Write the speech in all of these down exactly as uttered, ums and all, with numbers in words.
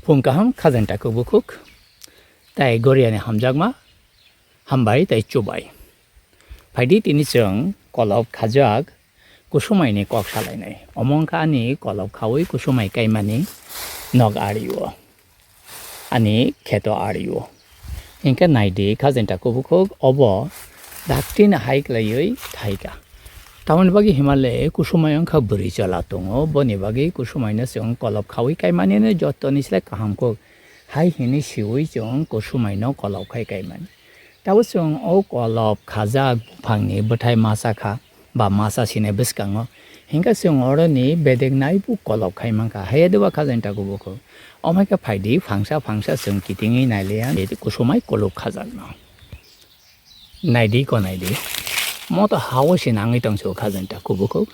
Phung kaham khajang takhuk bukhuk, tai goriani hamjakma, hambai tai chubai. Phaidi tini chwng kolop khajak kusumaini kok salainai. Omo wngkha ani kolop khaui kusumai kaimani nok ario, ani kheto ario. Hinkhe naidi khajang takhuk bukhuk obo dakti no hai kwlaiwi thaika. Tamoni bagwi himale kusumai wngkha bwrwi chwla tongo, boni bagwi kusumaino chwng kolop khaui kaimanino jotoni slai kaham kuk hai hinwi siui chwng kusumaino kolop khai kaimani. Tabuk chwng o kolop khajak buphangni bwthai masa kha ba masa sinai bwskango, hinkhe chwng oroni bedek naibu kolop khai mankha, haiya deba khajang takhuk bukhuk. Omo hai khe phaidi phangsa phangsa chwng kitingwi nailiya kusumai kolop khajakno. Naidi ko naidi. Moto hao se nangwi tongso khajang takhuk bukhuk.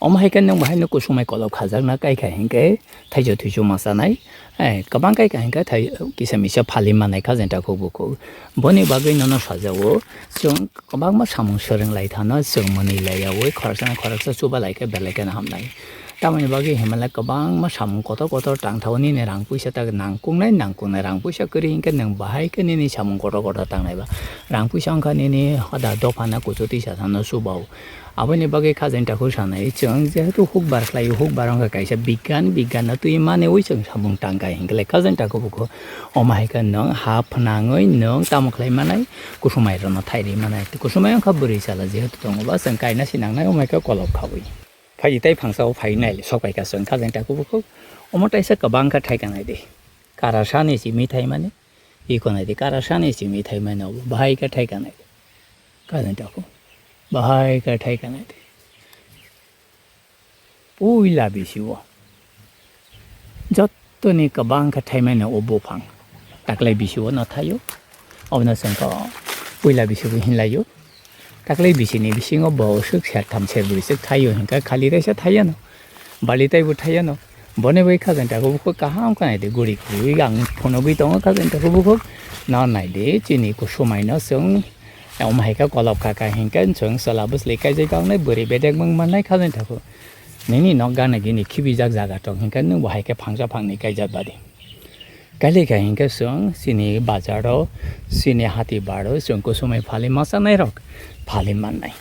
Omo hai khe nwng bahaino kusumai kolop khajakna kaikha hinkhe thaicho thuicho ma chanai. Eh, kwbang kaikha hinkhe thai kisa misa phali manai khajang takhuk bukhuk. Boni bagwi nono sajao chwng kwbangma samung swrwng lai thano chwng mwnwi lai yaui khoroksa na khoroksa chuba lai khe belai kheno hamnai. Tamoni bagwi himale kwbangma samung kotor kotor tang thago, nini rang puisa tak nangkuknai, nangkuknai rang puisa kwrwi hinkhe nwng bahai khe nini samung kotor kotor tangnai ba. Rang puisa wngkha nini hoda dophano kuchutwi sasano chubao. Aboni bagwi khajang takhuk sanai chwng jehetu hukbar khlaio, hukbar wngkha kaisa bigyan, bigyanno twi manwi chwng samung tangkha hinkhe lai khajang takhuk bukhuk. Omo hai khe nwng ha phnangwi nwng tamo khlai manai, kusumai rokno thairwi manai. Kusumai wngkha bwrwi chwla jehetu tongo ba chwng kaina sinangnai omo hai khe kolop khaui. Phaidi tai phangsa o phai nai sok pai ka chwng khajang takhuk bukhuk. Omo taisa kwbang kha thai ka nai di. Kara sani simi thai mani. Iko nai di kara sani simi thai mani obo. Bahai kha thai ka nai di. Khajang takhuk. Bahai kha thai ka nai di. Puila bisi o. Jot Toni kwbang khe thaimani o buphang. Taklai bisi o no thaio. Obono chwng khe puila bisi bo hinlaio. Taklai bisi ni bisingo bo swk sertham serbwi swk thaio hinkhe khali raisa thaiya no. Bali taibo thaiya no. Boni bai khajang takhuk bukhuk kaham khe naidi guri guri ang phunugwi tongo khajang takhuk bukhuk. No naidi chini kusumai no chwng omo hai khe kolop kha kha hinkhe chwng chwla bwsli kaijai tongnai bwrwi bedek mung mannai khajang takhuk. Nini nok gana gini khibijak jaga tong hinkhe nwng bo hai khe phangsa phangni kaijak badi. Kailai kha hinkhe chwng chini bazaro, chini hati baro chwng kusumai phali machanairok phali mannai.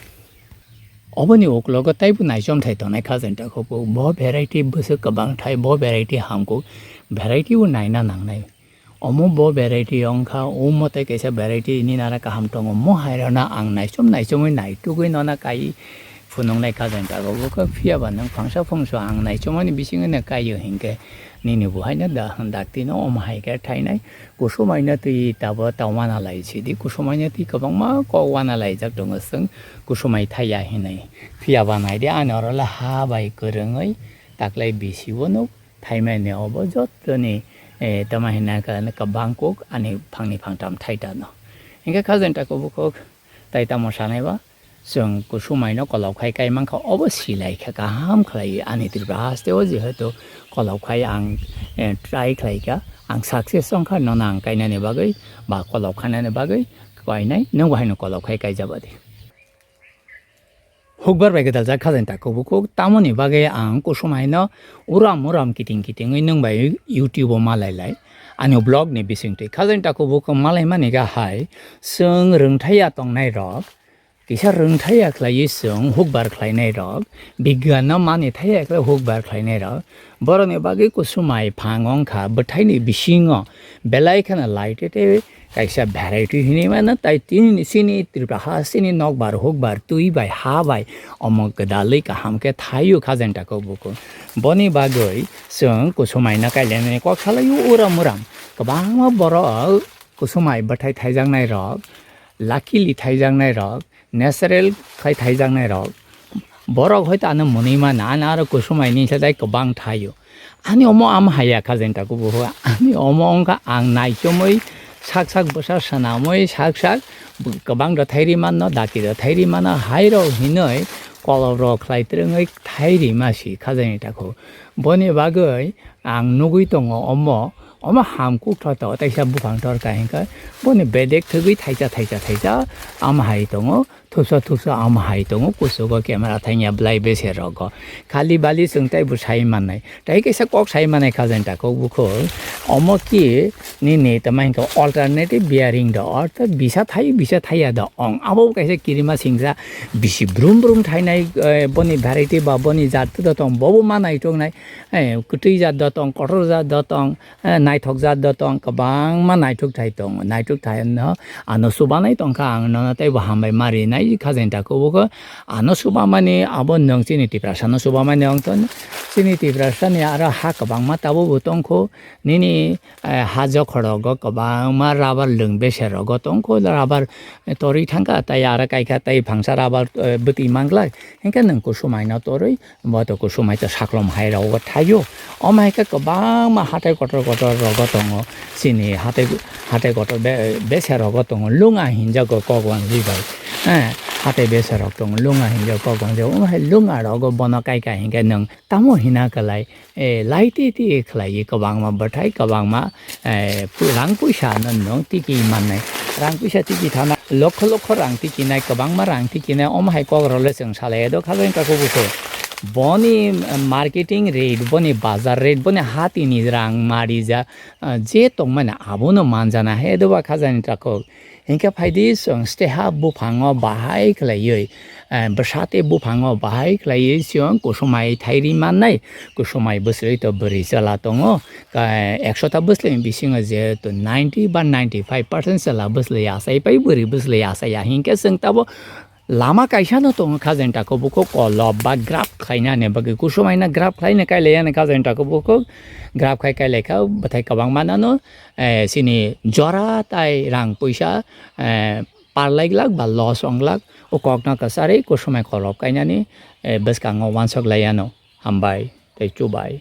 Oboni uklogo taibo naichomthai tongnai khajang takhuk bo variety bwswk kwbang thai bo variety hamkuk variety bo naina nangnai. Omo bo variety wngkha, omo tei kaisa variety nini ara kaham tongo. Mo hai rano ang naichom naichomwi naitugwi nono kai phunuknai khajang takhuk bukhuk. Phiya ba nwng phangsa phungsa ang naichomani bisingo no kaio hinkhe nini bo haino da-, dakti no omo hai khe thainai. Kusumai no twi tabo ta wana lai sidi, kusumai no twi kwbangma kok wana laijak tongo chwng kusumai thaiya hinwi. Phiya ba naidi ani oro le ha bai kwrwngwi taklai bisi o nuk. Thaimani obo jotoni, eh, tamo hina ka, kabang kuk ani phangni phangtam thaitano. Hinkhe khajang takhuk bukhuk tai tamo sanai ba, chwng kusumaino kolok khai kai mankha, obo silai kha kaham khlai ani Tripura haste o jehetu kolok khai ang, eh, try khlai kha, ang success wngkha nono ang kainani bagwi ba kolok khanani bagwi kainai, nwng bo haino kolok khai kaijabadi. Hukbar bai gwdaljak khajang takhuk bukhuk, tamoni bagwi ang kusumaino uram uram kiting kitingwi nwng bai YouTube o malai lai. Ani vlog ni bisingtwi khajang takhuk bukhuk malai mani ga hai, chwng rwngthaiya tongnai rok, kisa rwngthaiya khlaiwi chwng hukbar khlainai rok, bigyan no mani thaiya khlai hukbar khlainai rok, borokni bagwi kusumai phang wngkha bwthaini bisingo belai kheno lai tete kaisa variety hinwi mano, tai tini chini Tripura ha chini nokbar hukbar twi bai ha bai omo gwdalwi kaham khe thaio khajang takhuk bukhuk. Boni bagwi chwng kusumaino kailainani kok salaio uram uram. Kwbangma borok kusumai bwthai thaijaknai rok, luckily thaijaknai rok, natural khai thaijaknai rok, borok hoito ano mwnwi mano, ano aro kusumai ni se tai kwbang thaio. Ani omo ama haya khajang takhuk bukhuk, ani omo wngkha ang naichomwi sak sak bwsa swnamwi sak sak kwbang rw thairi manno, daki rw thairi mano, hai rok hinwi kolok rok khlai twrwngwi thairi ma si khajang takhuk. Boni bagwi ang nugwi tongo omo, omo ham kuk tho to, taisa buphang tor ka hinkhe boni bedek thwgwi thaisa thaisa thaisa ama hai tongo. Thupsa thupsa omo hai tongo, kuchugo camera thangya belai bese rogo. Khali bali chwng taibo sai mannai. Tai kaisa kok sai mannai khajani takhuk bukhuk. Omo ki nini tama hinkhe alternative bearing do, ortho bisa thai, bisa thaiya do ong. Abo kaisa kirima singsa bisi brum brum thainai, eh, boni variety ba boni jat do tong, bobo ma naituknai. Eh, kwtwi jat do tong, kotor jat do tong, eh, naithok jat do tong, kwbangma naithok thai tong, naithok thai no ano chubanai tongkha, ang nono teibo hambai ma rinai khajani takhuk bukhuk. Ano chubamani abo nwng chini Tiprasa no chubamani ongtong, chini Tiprasa ni aro ha kwbangma tabukbo tongkho, nini, eh, ha jokhorogo kwbangma rubber lwng bese rogo tongkho, rubber torwi thangkha, tai aro kaikha tai phangsa rubber, eh, bwtwi manglak, hinkhe nwng kusumaino torwi, bo to kusumai to saklom hai rogo thaio. Omo hai khe kwbangma hatai kotor kotor rogo tongo, chini hatai, hatai kotor be-, bese rogo tongo, lunga hinjago kok wanjwi bai, eh, hatai bese rok tongo, lunga hinjago kok wanjwi, omo hai lunga rogo bono kaikha hinkhe nwng tamo hina kwlai, eh, lai twi twi khlaiwi kwbangma bwthai, kwbangma, eh, pu-, rang puisa no nwng tiki mannai. Rang puisa tiki thana lokho lokho rang tiki nai, kwbangma rang tiki nai, omo hai kok rok le chwng salai do khajani takhuk bukhuk. Boni, eh, marketing rate, boni bazar rate, boni hatini rang mari ja, eh, je tongmani abono manjana hai do ba khajani takhuk. Hinkhe phaidi chwng steha buphango bahai khlaiwi, eh, bwsa tei buphango bahai khlaiwi chwng kusumai thairi mannai. Kusumai bwswlwi to bwrwi chwla tongo. Ka-, ekshota bwswlwini bisingo je to ninety ba ninety five percent chwla bwswlwi achai pai, bwrwi bwswlwi achaiya. Hinkhe chwng tabo lama kaisa no tongo khajani takhuk bukhuk kolob ba graph khlaina ni bagwi, kusumai no graph khlaina kailaiya ni khajani takhuk bukhuk graph khai kailaikha bwthai kwbangma nano, eh, chini jora tai rang puisa, eh, parlaiglak ba loss onglak, o kokno kwcharwi kusumai kolob kainani, eh, bwskango uansuk laiano. Hambai tei chubai.